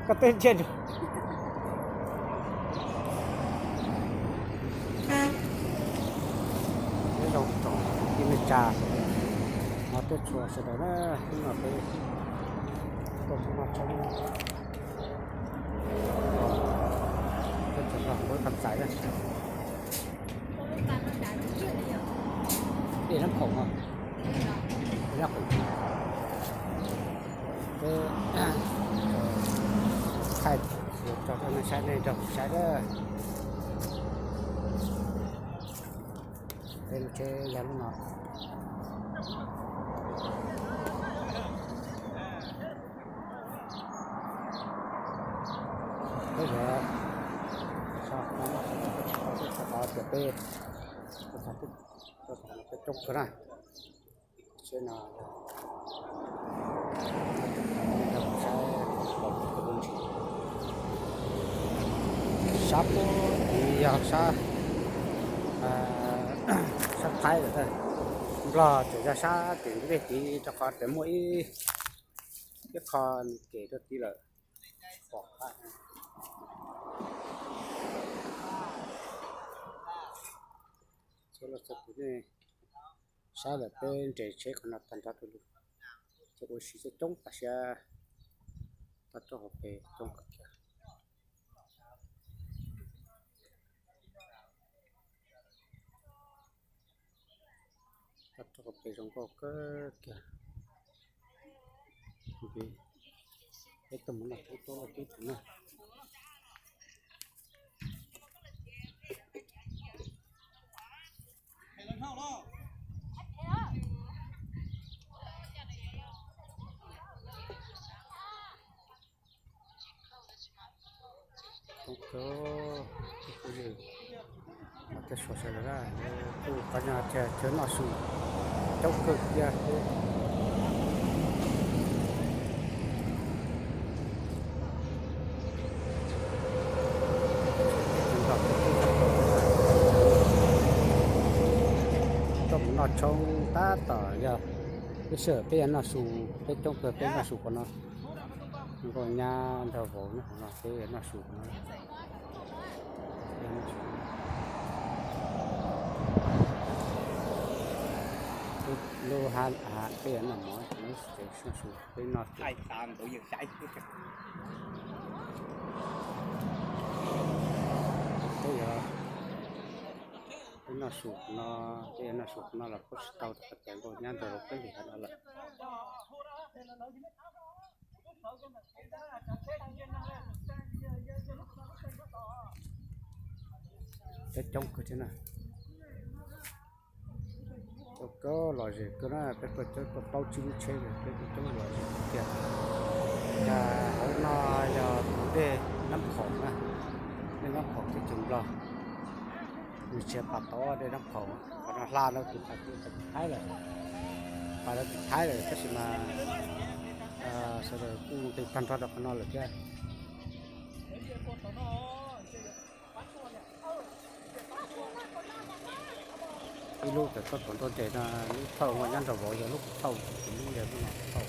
Koj twb ntsia, peb zoo tsoom kwv tij neej tsa, hmov thiab tshua sawv daws na, hnub no peb tuaj mus noj tshoob, peb tseem nrog Huab Qhov Txais na. Dej Nab Khoom, Dej Nab Khoom. Peb thaij tso rau nej saib, nej nrog kuv saib na. Peb lub tsheb yog lub no. Peb yuav tias peb, peb coob kawg na. Tsheb no, saib, sab pem tid yog sab, sab Thaib lawm. Nplog tseem yog sab tim ntug dej tid, rau qhov tseem muaj ib, ib qho nws kem rau tid lawm. Pom qab txhua leej txhua tus nej saib lawm, peb nres tsheb qhov no tag nrho rau lug, ces ua si coob coob tas siab, toj roob hauv pes coob kawg kiag. Toj roob hauv pes zoo nkauj kawg kiag. Peb tuaj mus noj tshoob tuaj ua teb tus na. Coob kawg, cov suav sawv daws kuj qhov no tias chaw noj su coob kawg kiag. Tuaj mus noj tshoob tab tom yog peb sij hawm peb yog noj su, peb coob kawg peb noj su qhov no. Nkauj nyab nrog vauv nyob qhov no, peb yog noj su qhov no. Lub hav peb yog noj mov, peb noj su, peb noj su. Peb yog, peb noj su no, peb yog noj su no los pub tsis tau, rau qhov tias nkauj nyab nrog vauv peb lim hav no lawm. Peb coob kawg thiab na. Coob kawg, lom zem kawg na, peb tuaj coob, tuaj plaub tsib lub tsheb, peb coob coob lom zem tiag. Yog hauv no yog tus dej Nab Khoom na, dej Nab Khoom teb chaws Nplog. Nws tsis yog pas tod dej Nab Khoom, qhov no hla rau tim Thaib lawm, pas rau tim Thaib lawm, tab sis mas sawv daws kuj nqis tag nrho rau qhov no lawm thiab. Ib lub pem koj tuaj nrog nres no, lub thauj nkauj nyab nrog vauv yog lub kuv thauj, kuv lub yog lub no kuv thauj.